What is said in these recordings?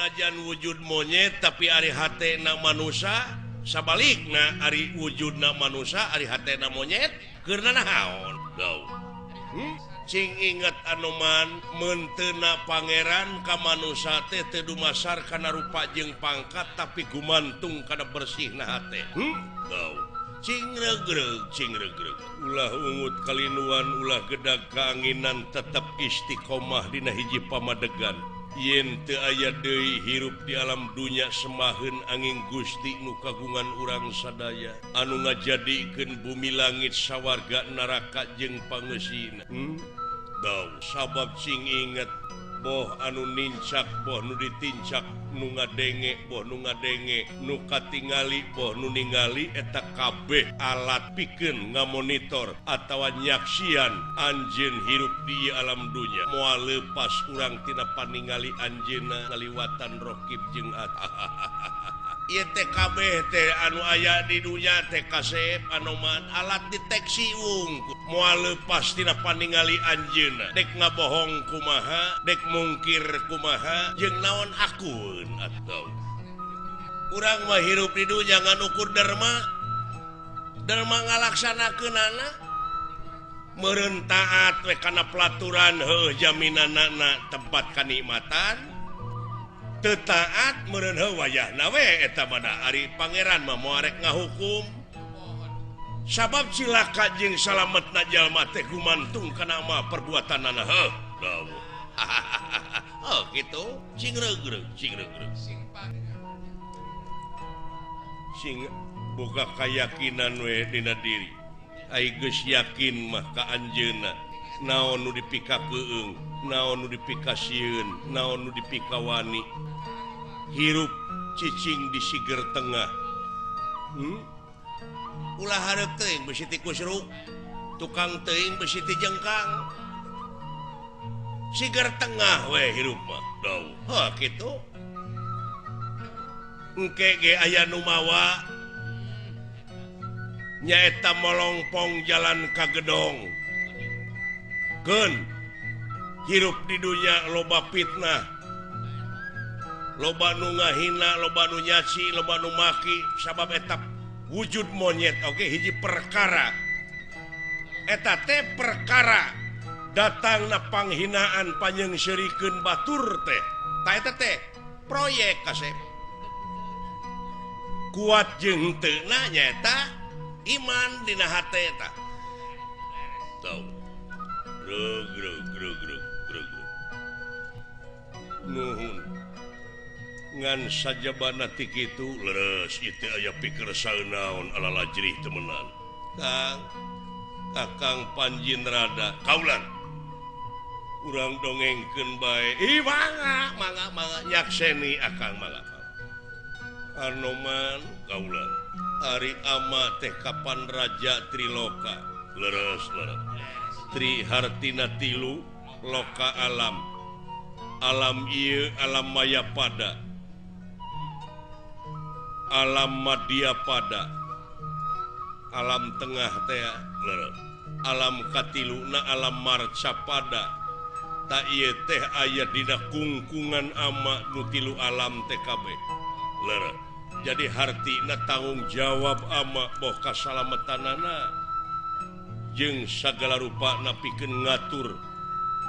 Sanajan wujud monyet tapi ari hatena manusia, sabalikna ari wujudna manusia ari hatena monyet, keur naon? Dau. Cing inget Anoman meunteuna pangeran ka manusia teh teu dumasar kana rupa jeung pangkat tapi gumantung kana bersihna hate. Dau. Cing regreg, cing regreg. Ulah ungut kalinuan, ulah gedag kaanginan, tetep istiqomah dina hiji pamadegan. Yen teu aya deui hirup di alam dunya semaheun angin Gusti nu kagungan urang sadaya anu ngajadikeun bumi langit sawarga neraka jeung pangeusina. Dau, sabab cing inget boh anu nincak boh nu ditincak, nu ngadenge boh nu ngadenge, nu katingali boh nu ningali, eta kabeh alat pikeun ngamonitor atawa nyaksian anjeun hirup di alam dunya. Moal leupas urang tina paningali anjeunna ngaliwatan rokib jeung at. Ieu teh kabeh teh anu aya di dunya teh kasep Anoman alat deteksi wungkul. Moal leupas tina paningali anjeunna, dek ngabohong kumaha, dek mungkir kumaha, jeung naon akun atau urang mah hirup di dunya ngan ukur derma, derma ngalaksanakeunana meureun taat we kana pelaturan heuh jaminanana tempat kanikmatan. Teu taat meureun heuh wayahna we eta mah da ari pangeran mah moal rek ngahukum. Sabab cilaka jeung salametna jalma teh gumantung kana mah perbuatanana heuh. Dawuh. Oh kitu, cing regreg, cing regreg. Sing boga kayakinan we dina diri. Ai geus yakin mah ka anjeunna, naon nu dipikakeung, naon nu dipikasieun, naon nu dipikawani. Hirup cicing di siger tengah. Ulah hareup teuing besi ti kusruk, tukang teuing besi ti jengkang. Siger tengah we hirup mah. Dau. Heuh kitu. Engke ge aya nu mawa nyaeta molongpong jalan ka gedong. Keun hirup di dunya loba fitnah. Loba nu ngahina, loba nu nyaci, loba nu maki sabab eta wujud monyet oge hiji perkara. Eta teh perkara datangna panghinaan panyeungseurikeun batur teh. Ta eta teh proyek kasep. Kuat jeung teu na nyaeta iman dina hate eta. Tau. Greg greg greg greg greg. Nuhun. Ngan sajabana ti kitu leres ieu teh aya pikir saeunaon ala lajrih temenan. Kang, Kakang Panjin Rada kaulan. Urang dongengkeun bae. Ih mangga, mangga, mangga nyakseni akang mangga. Anoman kaulan. Ari ama teh kapan raja Triloka. Leres leres. Tri hartina tilu loka alam. Alam ieu alam maya pada. Alam madya pada. Alam tengah teh leres. Alam katiluna alam marca pada. Ta ieu teh aya dina kungkungan ama nu tilu alam teh kabeh. Leres. Jadi hartina tanggung jawab ama boh kasalametanana jeung sagala rupa pikeun ngatur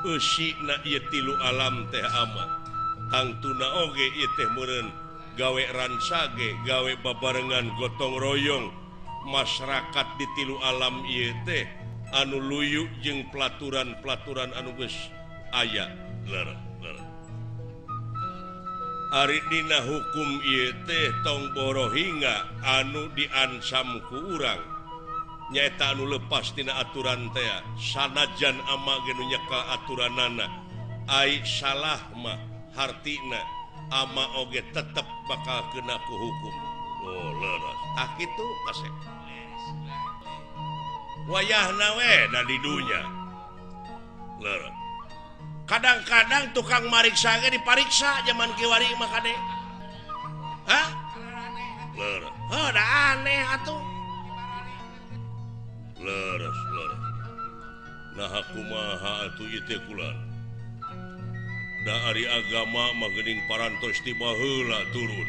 eusina ieu tilu alam teh ama. Tangtuna oge ieu teh meureun gawe ransage, gawe babarengan gotong royong masyarakat di tilu alam ieu teh anu luyu jeung pelaturan-pelaturan anu geus aya. Leres leres. Ari dina hukum ieu teh tong borohinga anu diancam ku urang nyaeta anu lepas tina aturan teh sanajan ama ge nu nyeka aturanana ai salah mah hartina ama oge tetep bakal kena ku hukum. Oh leres. Ah kitu kasep. Wayahna we da di dunya. Leres. Kadang-kadang tukang mariksa ge dipariksa zaman kiwari mah kade. Hah? Leres. Heuh da aneh atuh. Leres, leres. Nah kumaha atuh ieu teh kulan. Da ari agama mah geuning parantos ti baheula turun.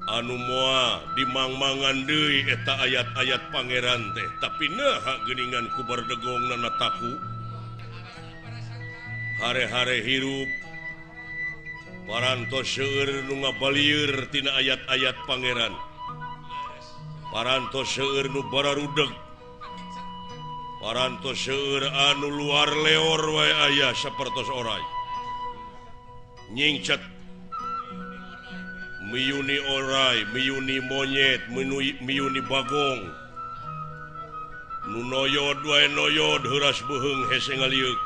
Anu moal dimangmangan deui eta ayat-ayat pangeran teh, tapi naha geuningan ku bardegongna taku. Hare-hare hirup parantos seueur nu ngabalieur tina ayat-ayat pangeran. Parantos seueur nu bararudeg. Parantos seueur anu luar leor wae aya sapertos oray. Nyingcet miyuni oray, miyuni monyet, miyuni bagong. Nu noyod wae noyod heuras beuheung hese ngalieuk.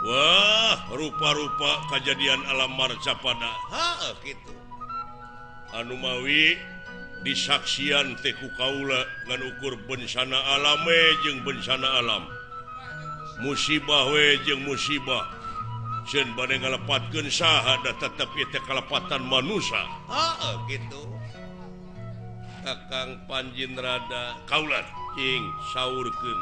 Wah, rupa-rupa kajadian alam marcapada. Heuh kitu. Anu mawi disaksian teh ku kaula ngan ukur bencana alame jeung bencana alam. Musibah we jeung musibah. Sieun bade ngalepatkeun saha da tetep ieu teh kalepatan manusa. Heuh kitu. Kakang Panjin rada kaula cing saurkeun.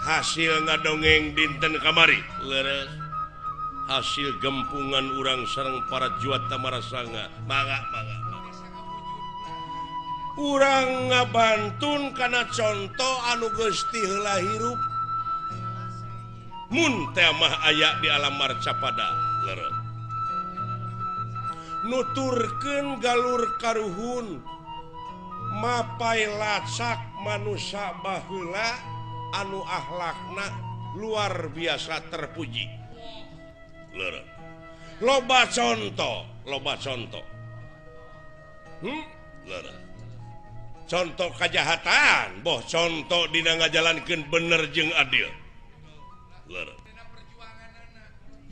Hasil ngadongeng dinten kamari leres. Hasil gempungan urang sareng para juata marasanga. Mangga mangga. Urang ngabantun kana conto anu geus ti heula hirup. Mun teh mah aya di alam marcapada leres. Nuturkeun galur karuhun mapai lacak manusa baheula anu akhlakna luar biasa terpuji. Leres. Loba contoh, loba contoh. Leres. Contoh kajahatan, boh contoh dina ngajalankeun bener jeung adil. Leres.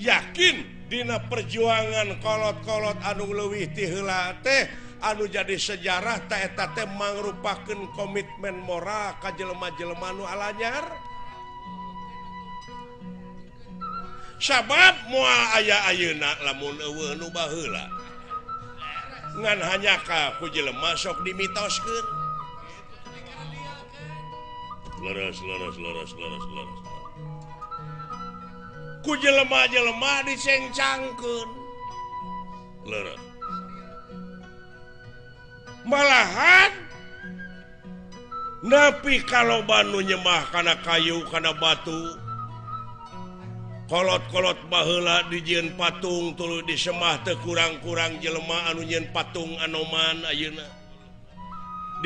Yakin dina perjuangan kolot-kolot anu leuwih ti heula teh anu jadi sejarah ta eta teh mangrupakeun komitmen moral ka jelema-jelema nu alanyar. Sabab moal aya ayeuna lamun eueuh nu baheula. Ngan hanya ka ku jelema sok dimitoskeun. Leres leres leres leres leres. Ku jelema-jelema dicengcangkeun. Leres. Malahan napi kalau banu nyemah kana kayu kana batu, kolot-kolot baheula dijieun patung tuluy disemah teu kurang-kurang jelema anu nyieun patung anoman ayeuna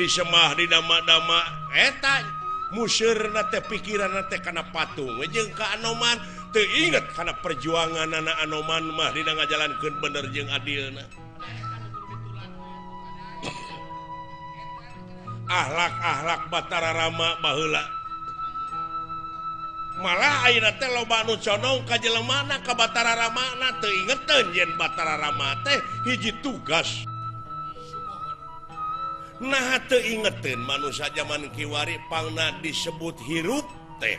disemah didama-dama eta museurna teh pikiranna teh kana patung jeung ka anoman teu inget kana perjuanganana anoman mah dina ngajalankeun bener jeung adilna. Ahlak-ahlak Batara Rama baheula malah ayeuna teh loba anu condong ka jelemana ka Batara Ramana teu ingeteun yen Batara Rama teh hiji tugas. Nah teu ingeteun manusia zaman kiwari pangna disebut hirup teh,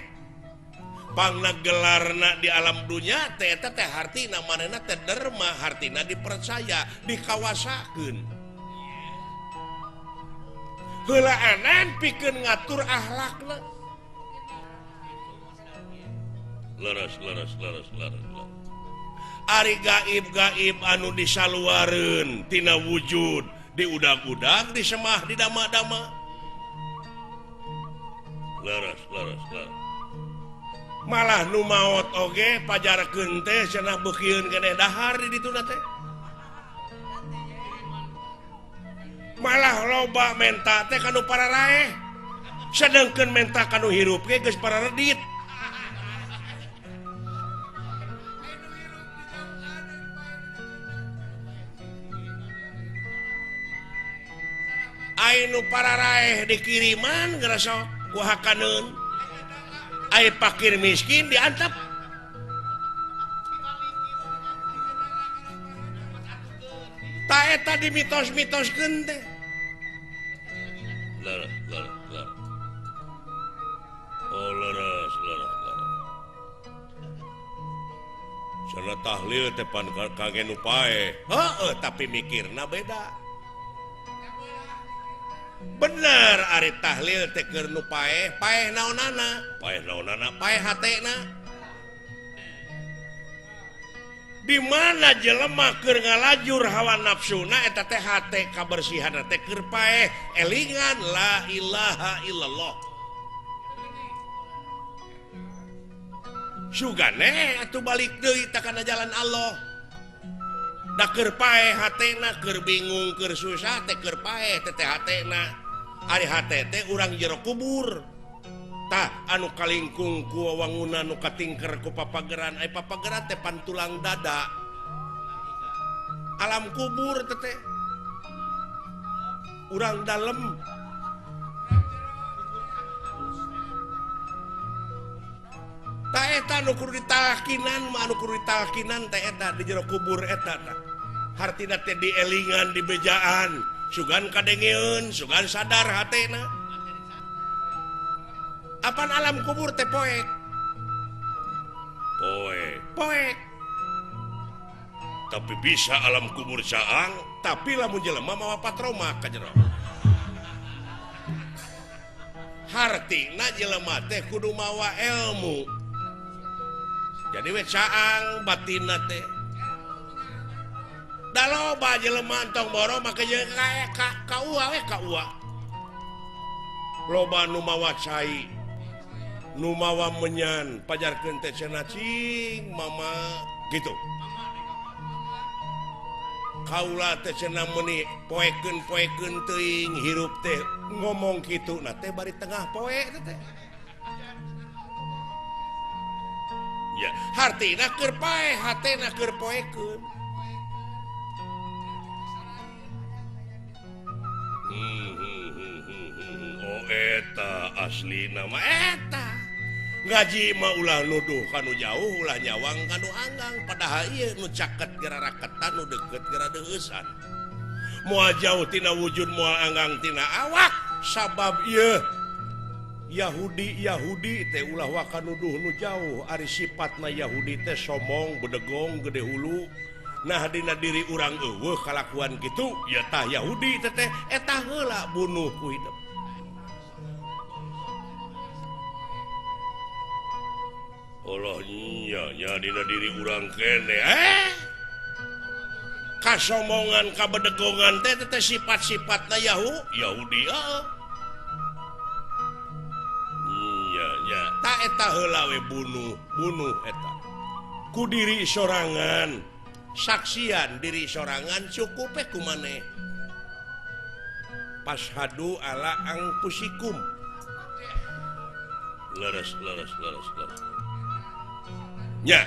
pangna gelarna di alam dunya teh eta teh hartina manehna teh derma, hartina dipercaya, dikawasakeun. Heulaanan pikeun ngatur akhlakna. Leres leres leres leres. Ari gaib-gaib anu disaluareun tina wujud diudag-udag disemah didama-dama. Leres leres leres. Malah nu maot oge pajarkeun teh cenah beukieun keneh dahar di dituna teh. Malah loba menta teh kanu pararaeh, sedengkeun menta kanu hirup ge geus pararedit. Ai nu pararaeh dikiriman ngerasa ku hakaneun, ai pakir miskin diantep. Ta eta dimitos-mitoskeun teh. Leres leres leres. Oh leres leres leres. Cenah tahlil teh pan kage nu paeh. Heueuh tapi mikirna beda. Bener ari tahlil teh keur nu paeh, paeh naonana? Paeh naonana? Paeh hatena. Di mana jelema keur ngalajur hawa nafsuna eta teh hate kabersihan teh keur paeh elingan la ilaha illallah. Sugane atuh balik deui ta kana jalan Allah. Da keur paeh hatena, keur bingung, keur susah teh keur paeh teh hatena. Ari hate teh urang jero kubur. Tah anu kalingkung ku wangunan nu katingker ku papageran, ai papageran teh pantulang dada. Alam kubur teh teh urang dalem. Tah eta nu kudu ditalkinan mah, anu kudu ditalkinan teh eta di jero kubur eta tah. Hartina teh dielingan dibejaan, sugan kadengeun, sugan sadar hatena. Apan alam kubur teh poek. Poek, poek. Tapi bisa alam kubur caang, tapi lamun jelema mawa patroma ka jero. Hartina jelema teh kudu mawa ilmu. Jadi we caang batinna teh. Da loba jelema entong boro make jeung ka ua we ka ua. Loba nu mawa cai, nu mawa menyan, pajarkeun teh cenah cing mama gitu. Kaula teh cenah meuni poekeun-poekeun teuing hirup teh ngomong kitu na teh bari tengah poe teh teh. Ya, hartina keur paeh, hatena keur poekeun. Oh eta asli nama eta. Ngaji mah ulah nuduh kanu jauh, ulah nyawang kanu anggang, padahal ieu nu caket geura raketan, nu deukeut geura deueusan. Moal jauh tina wujud, moal anggang tina awak, sabab ieu Yahudi Yahudi teh ulah waka nuduh nu jauh, ari sifatna Yahudi teh somong, bedegong, gede hulu. Nah dina diri urang eueuh kalakuan kitu, ya tah Yahudi teh teh eta heula bunuh ku hidup. Allah nya nya dina diri urang kene kasomongan kabedegongan teh teh sifat-sifatna Yahudi heeh. Nya nya ta eta heula we bunuh bunuh eta ku diri sorangan, saksian diri sorangan cukup we ku maneh. Pashadu ala angpusikum. Leres leres leres leres. Nya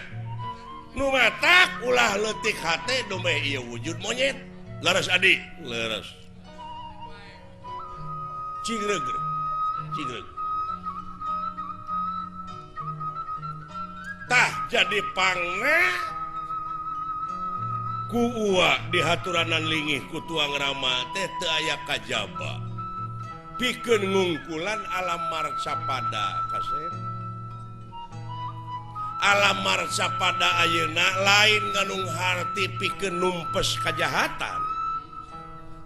nu matak ulah leutik hate dumeh ieu wujud monyet. Leres adi, leres. Cingreug, cingreug. Tah jadi pangna ku ua dihaturanan lingih ku tuang rama teh teu aya kajaba. Pikeun ngungkulan alam marcapada kasep. Alam marcapada ayeuna lain nganung harti pikeun numpes kajahatan.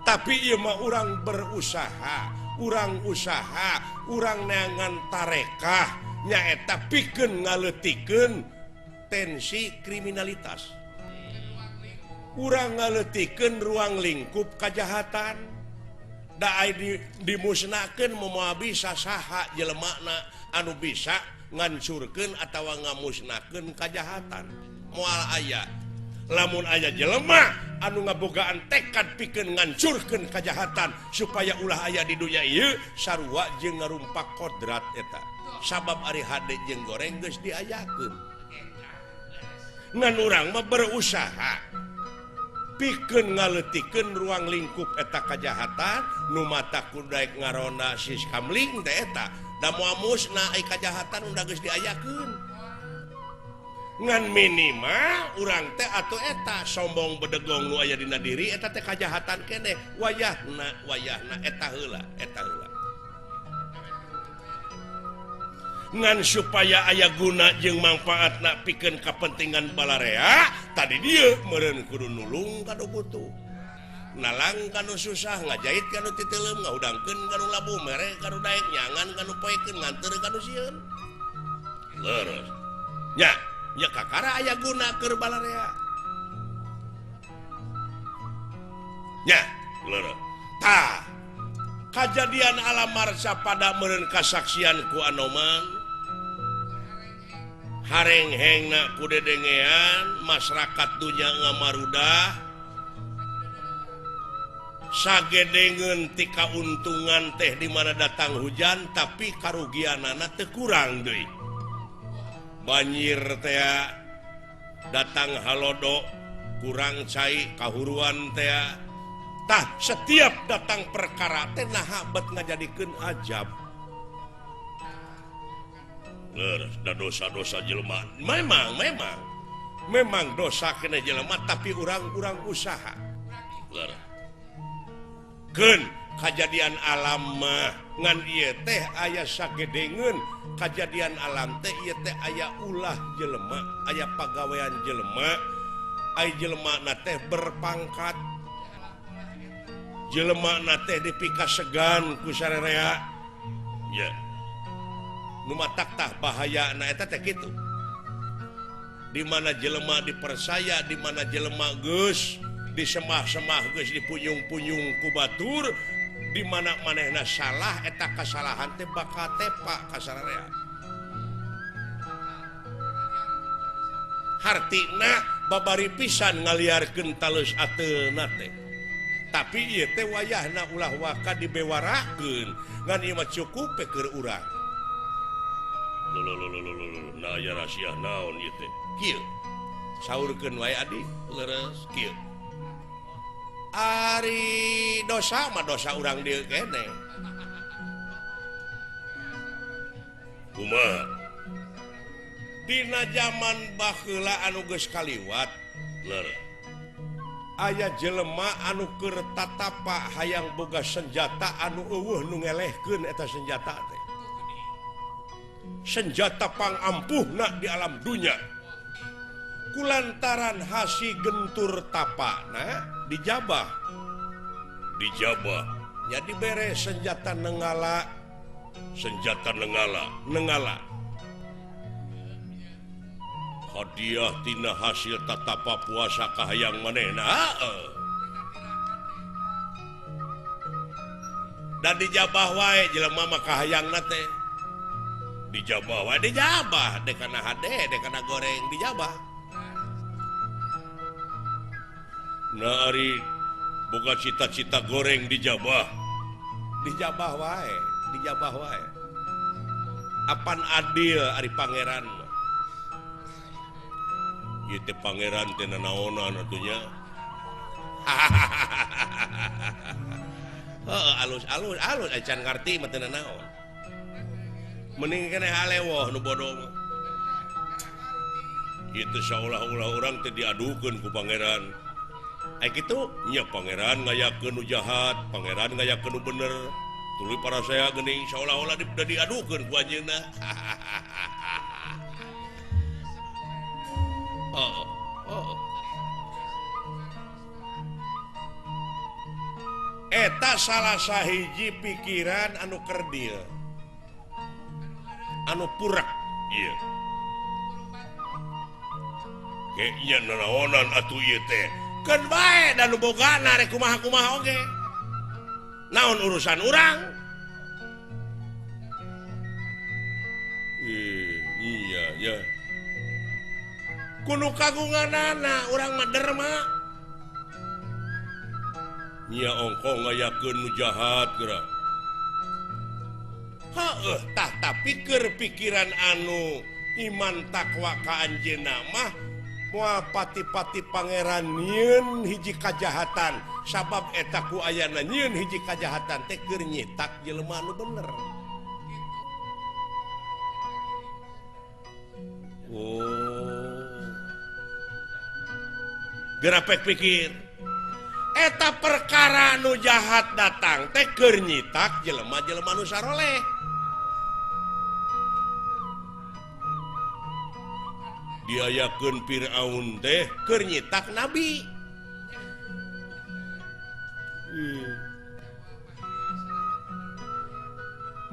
Tapi ieu mah urang berusaha, urang usaha, urang neangan tarekah nyaeta pikeun ngaleutikeun tensi kriminalitas. Urang ngaleutikeun ruang lingkup kajahatan. Da ai dimusnahkeun moal bisa saha jelemana anu bisa ngancurkeun atawa ngamusnahkeun kajahatan. Moal aya. Lamun aya jelema anu ngabogaan tekad pikeun ngancurkeun kajahatan supaya ulah aya di dunya ieu sarua jeung ngarumpak kodrat eta. Sabab ari hade jeung goreng geus diayakeun. Ngan urang mah berusaha pikeun ngaleutikeun ruang lingkup eta kajahatan nu mata kudu daek ngaronda sis kamling teh eta. Da moal musnah ai kajahatan udah geus diayakeun. Ngan minimal urang teh atuh eta sombong bedegong nu aya dina diri eta teh kajahatan keneh. Wayahna wayahna eta heula, eta heula. Ngan supaya aya guna jeung mangfaatna pikeun kapentingan balarea, tadi dieu meureun kudu nulung ka nu butuh. Nalang kanu susah, ngajahit kanu titeleum, ngahudangkeun kanu labu, mere kanu daek, nyangan kanu poekeun, nganteur kanu sieun. Leres. Nya, nya kakara aya guna keur balarea. Nya, leres. Tah, kajadian alam marsa pada meureun kasaksian ku Anoman. Harenghengna ku dedengean masyarakat dunya ngamarudah. Sagedengeun ti kauntungan teh di mana datang hujan tapi karugianana teu kurang deui. Banjir teh datang halodo kurang cai kahuruan teh. Tah setiap datang perkara teh naha bet ngajadikeun ajab. Leres da dosa-dosa jelema. Memang dosa kena jelema tapi urang-urang usaha. Leres. Keun kajadian alam mah ngan ieu teh aya sagedengeun kajadian alam teh ieu teh aya ulah jelema, aya pagawean jelema, aya jelema na teh berpangkat. Jelema na teh dipikasegan ku sarerea. Ya. Nu matak tah bahayana eta teh kitu. Di mana jelema dipercaya, di mana jelema geus disemah-semah geus dipunyung-punyung ku batur, di mana manehna salah eta kasalahan teh bakal tepak ka sararea. Hartina babari pisan ngaliarkeun talus ateuna teh. Tapi ieu teh wayahna ulah waka dibewarakeun, ngan ieu mah cukup pe keur urang. Lho nah aya rahasia naon ieu teh? Kieu. Saurkeun wae adi, leres kieu. Ari dosa mah dosa urang dieu kene. Kumaha? Dina jaman baheula anu geus kaliwat, leres. Aya jelema anu keur tatapa hayang boga senjata anu eueuh nu ngelehkeun eta senjata teh. Senjata pangampuhna di alam dunya. Kulantaran hasi gentur tapana dijabah. Dijabah. Nya dibere senjata nenggala. Senjata nenggala, nenggala. Hadiah tina hasil tatapa puasa kahayang manehna. Heeh. Dan dijabah wae jelema mah kahayangna teh. Dijabah wae dijabah, dekana hade, dekana goreng dijabah. Nah ari boga cita-cita goreng dijabah. Dijabah wae, dijabah wae. Apan adil ari pangeran mah. Ieu teh pangeran teh nanaonan atuh nya. Heeh, alus-alus, alus acan ngarti mah teu nanaon. Mending keneh alewoh nu bodoh mah. Ieu teh saolah-olah urang teh diadukeun ku pangeran. Ai kitu nya pangeran ngayakeun nu jahat, pangeran ngayakeun nu bener. Tuluy para saya geuning saolah-olah diadukeun ku anjeunna. Oh, oh. Eta salah sahiji pikiran anu kerdil, anu purak. Iya. Kayaknya nanaonan atuh ieu teh. Keun bae da nu bogana rek kumaha-kumaha oge. Naon urusan urang? Iya ya. Kudu kagunganana urang mah derma. Nya ongkoh ngayakeun nu jahat geura. Heueuh tah tapi keur pikiran anu iman takwa ka anjeunna mah moal pati-pati pangeran nyieun hiji kajahatan sabab eta ku ayana nyieun hiji kajahatan teh keur nyitak jelema anu bener. Oh. Gerapek pikir eta perkara nu jahat datang teh keur nyitak jelema-jelema nu saroleh. Diayakeun Firaun teh keur nyitak nabi.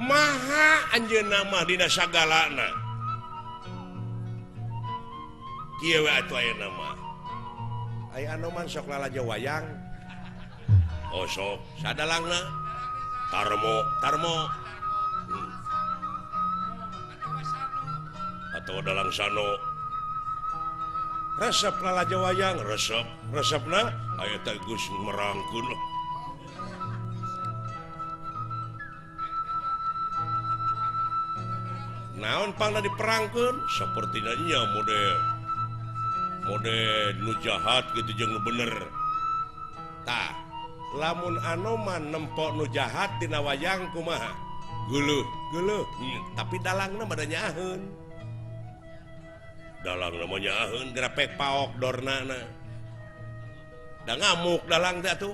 Maha anjeunna mah dina sagalana. Kieu we atuh ayeuna mah. Aya Anoman sok lalajo wayang. Oh sok sadalangna Tarmo, Tarmo. Atau dalang Sano. Resep lalajo wayang, resep, resepna aya teh geus merangkeun. Naon pangna diperangkeun sapertina nya model model nu jahat gitu jeung nu bener. Tah, lamun Anoman nempok nu jahat dina wayang kumaha? Geuleuh, geuleuh. Tapi dalangna mah da nyaaheun. Dalangna mah nyaaheun grapek paok dornana. Da ngamuk dalang teh atuh.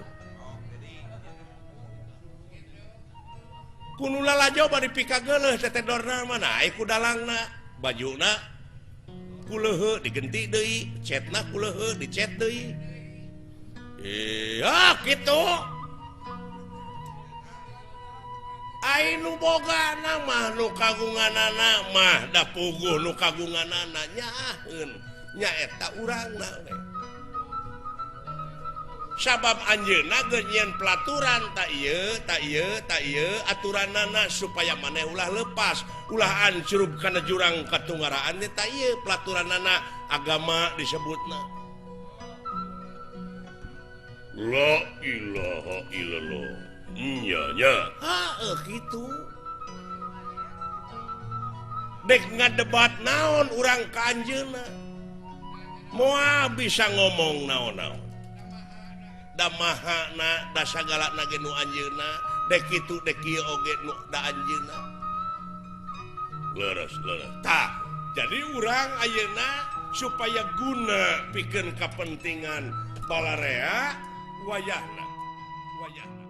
Kuno lalajo bari pikageuleuh teh dorna mah naik ku dalangna, bajuna kuleuheuh digenti deui, cetna kuleuheuh dicet deui. Iya kitu. Ai nu bogana mah nu kagunganana mah da puguh nu kagunganana nyaaheun nyaeta urangna we. Sabab anjeunna geus nyieun pelaturan tak ieu, tak ieu, tak ieu aturanana supaya maneh ulah lepas, ulah ancrub kana jurang katunggaraan teh tak ieu pelaturanana agama disebutna. La ilaha illallah. Nya nya. Heeh kitu. Dek ngadebat naon urang ka anjeunna. Moal bisa ngomong naon-naon. Da mahana da sagalana ge nu anjeunna, dek kitu dek kieu oge nu da anjeunna. Leres leres. Tah, jadi urang ayeuna supaya guna pikeun kapentingan balarea wayahna. Wayahna.